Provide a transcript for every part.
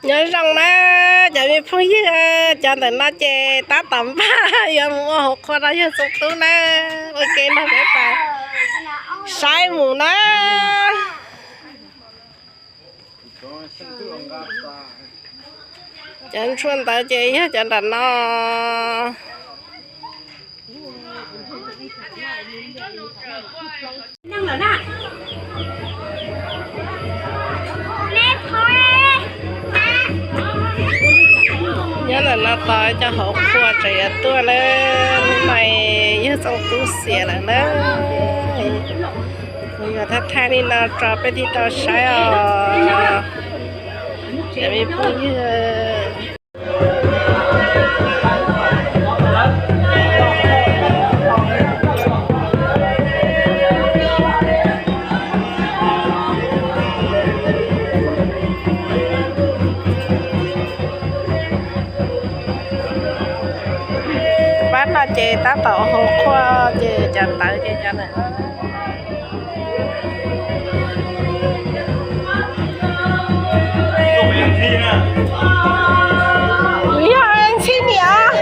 Nyob zoo na cov me phooj ywg, cov ntawm no ces tab tom npaj yuav mus ua hauv qhua rau yawg Txoov Tub na. Ua ke nrog peb pais saib mus na. Cov ntshua ntawd ces yog cov nram no. Nyob ntawm no tos cov hauv qhua tseem yuav tuaj na. Hnub no yawg Txoov Tub xiam lawm na. Kuv yuav thaij thaij li no rau peb thiaj tau saib os. Cov me phooj ywg, pab no ces tab tom ua hauv qhua ces cov ntawd ces cov ntawd. Yog ntxhib niam.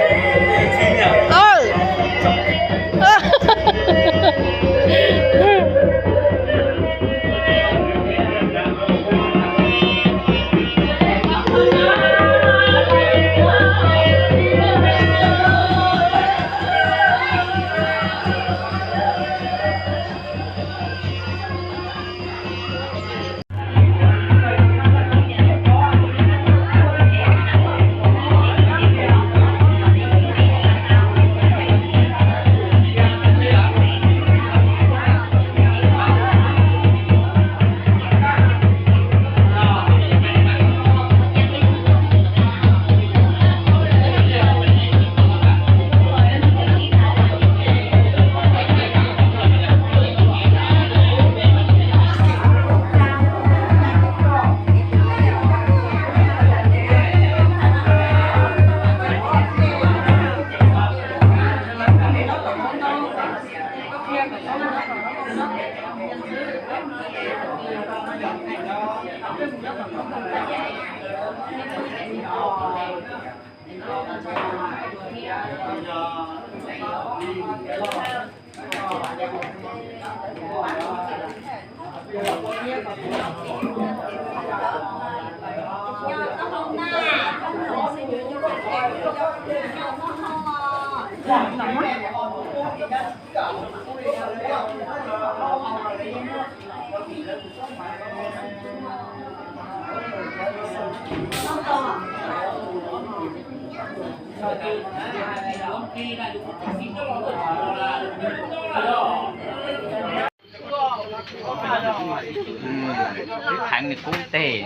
Twb kheev nws kub teg.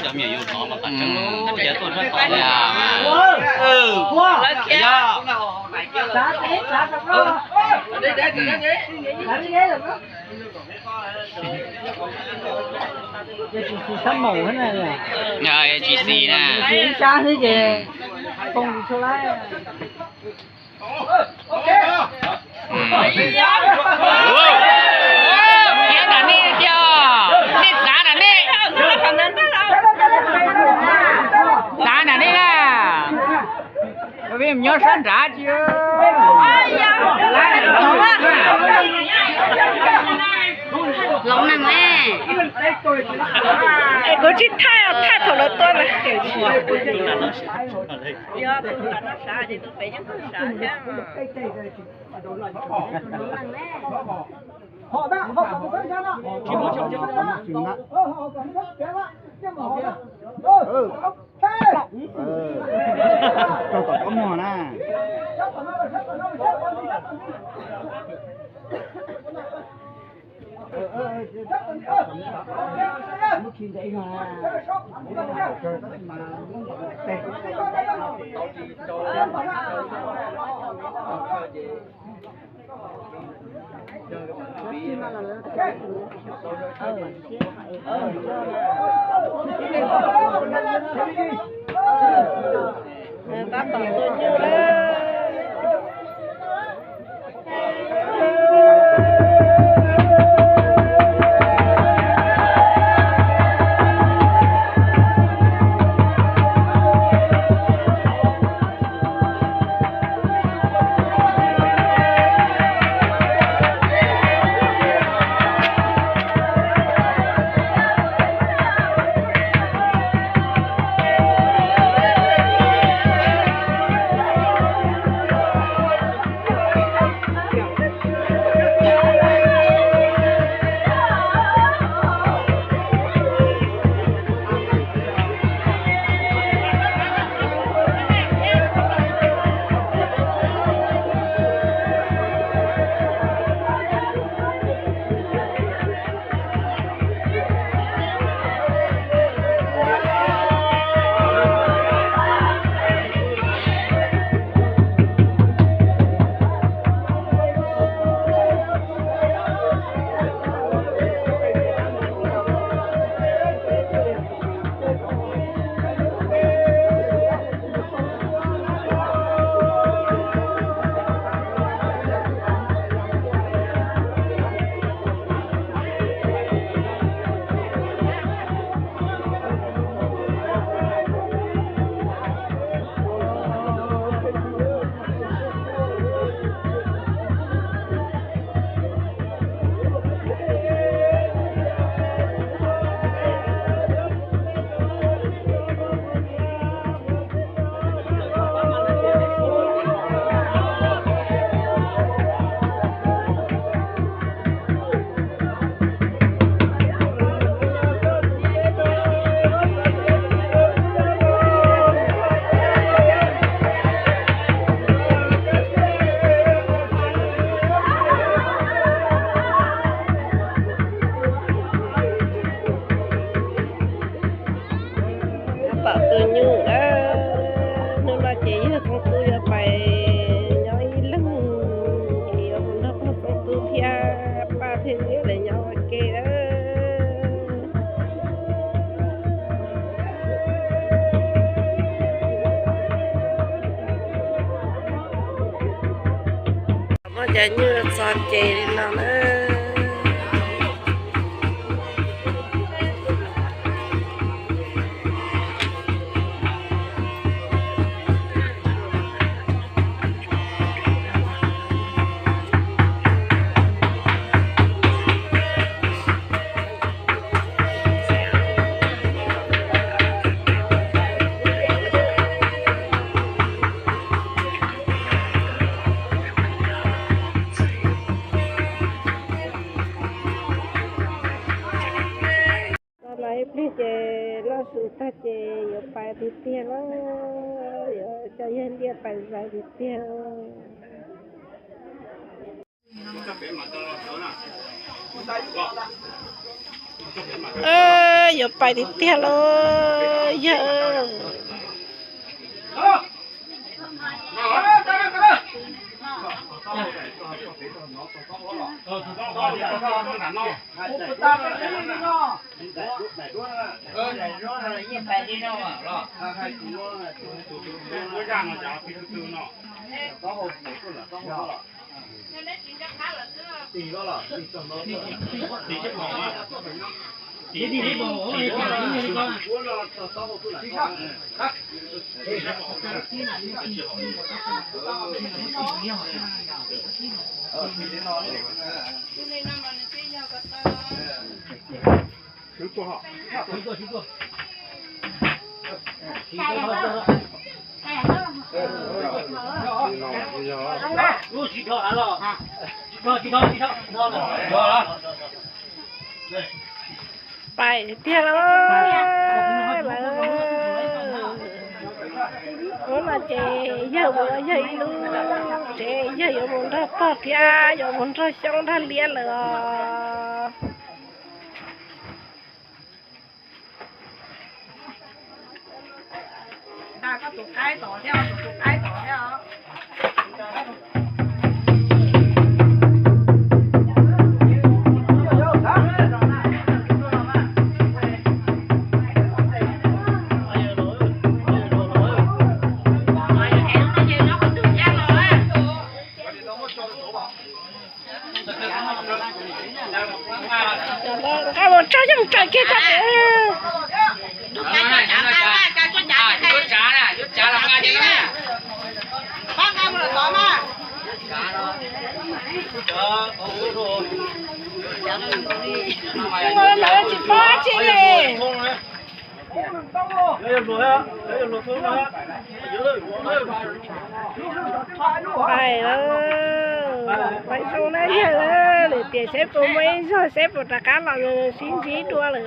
Cov me nyuam yaus no mas qhov tseeb, cov tuaj sab tod li. Tsis xav maum na, tsis xis na, ib sab xwb ces poob tsis tshua lawm. Thiab nram nej tiag, nej txav nram nej, txav nram nej na. Peb nyob sab nrad tsis. Lov neeg ne. Kuv tsis thaij, thaij thaum lawv tuaj na. Rau tom koj muag na. Pom tus nyuj lawm. Hnub no ces yawg Txoov Tub yuav pais nyob ib leeg, yuav mus nrog pog Txoov Tub thiab pab thiab nyuj lawv nyob ua ke lawm. Muab cov nyuj txog ces li no na. Tau los ib pliag ces noj su tag ces yuav pais tiag tiag lauj, yuav coj yawg Liaj pais zais tiag tiag. Yuav pais tiag tiag lauj yawg. Pais tiag lauj. Hnub no ces yawg mus ua yawg ib lub, ces yawg yuav mus nrog pog thiab yuav mus nrog xyoob nrog liab lawm os. Nqa mus tso coj mus tso kiag tso. Tsis paub tsi li. Pais lawm, pais zoo na yawg, lwm tiam seb puas muaj ib zaug seb puas rov qab los sib ntsib dua lawm.